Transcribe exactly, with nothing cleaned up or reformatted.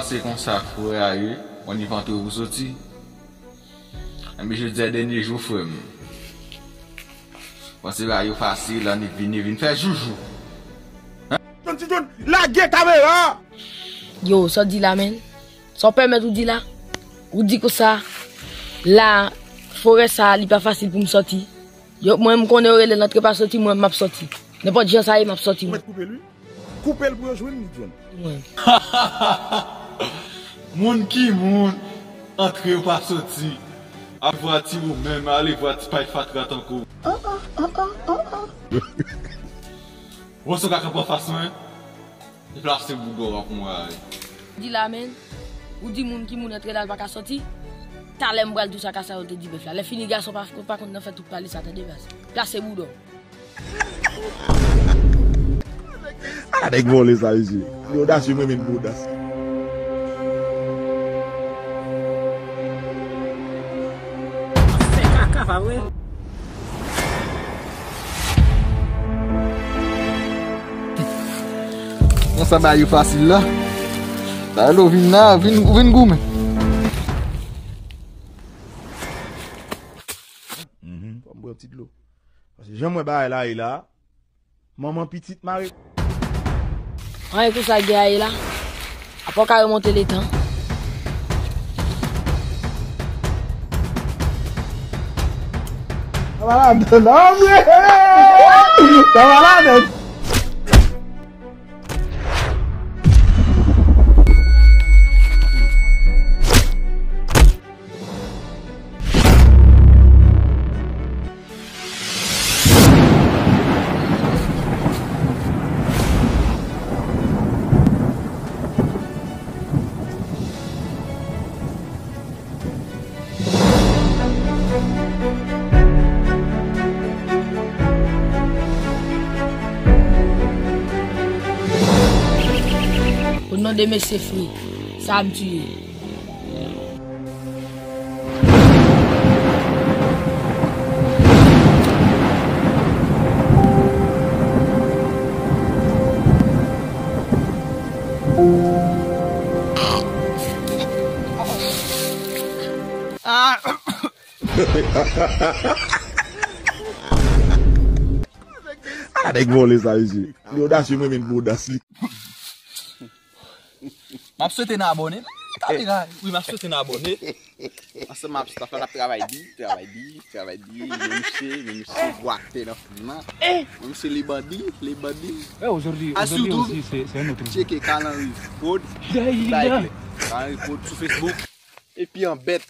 Se konsa frè a ye, on li pa antre pou soti. Enben jodi a dènye jou frè m. Panse bagay yo fasil, annik vini, vin fè joujou. John, ti John, lage kamera! Yo, sa w di la, menn? Sa w pèmèt ou di la? Ou di konsa, la, forè sa, li pa fasil pou m sòti. Yo, mwen, m konnen yo rele l antre pa sòti, mwen, m ap sòti. Nenpòt jan sa ye, m ap sòti, mwen. Ou mèt koupe l, wi. Koupe l pou yo jwenn li, John. Mwen. Moun ki moun, antre ou pa sòti. Al vwa ti ou menm, ale vwa ti pay fatra tankou. Wè sa w ka kanpe anfas mwen. Deplase boudon w ap mwen ale. Di la menn, ou di moun ki moun antre la l pa ka sòti. Talè m pral di w sa ka sa yo te di bèf la. Lè fini gason pa, pa konn nan fè tout pale sa tande baz. Plase boudon. Ala nèg vòlè sa mesye. Li odasye mwen menm li odas. Fè kaka pa vre. Nan sa bagay yo fasil la. Sa yo vin la, vin, vin goumen. Fò m bwè yon ti dlo. Paske jan m wè bagay la ye la, manman pitit mare. Anyen konsa gen a ye la. Apa w ka remonte letan? Sa va ladan, non, men! Sa va ladan. O non de mesye fri, sa ap di ye. Ah! Ala nèg vòlè sa, mesye. Li odasye, mwen menm li odas li. M ap swete n abòne. Kamera. Wi, m ap swete n abòne. Ansanm ak staff la, n ap travay di, travay di, travay di. Men misye, men misye bwate nan fim nan. Men misye li bandi, li bandi. As YouTube, tcheke Kalanri Prod. Kalanri Prod sou Facebook. Epi an bèt.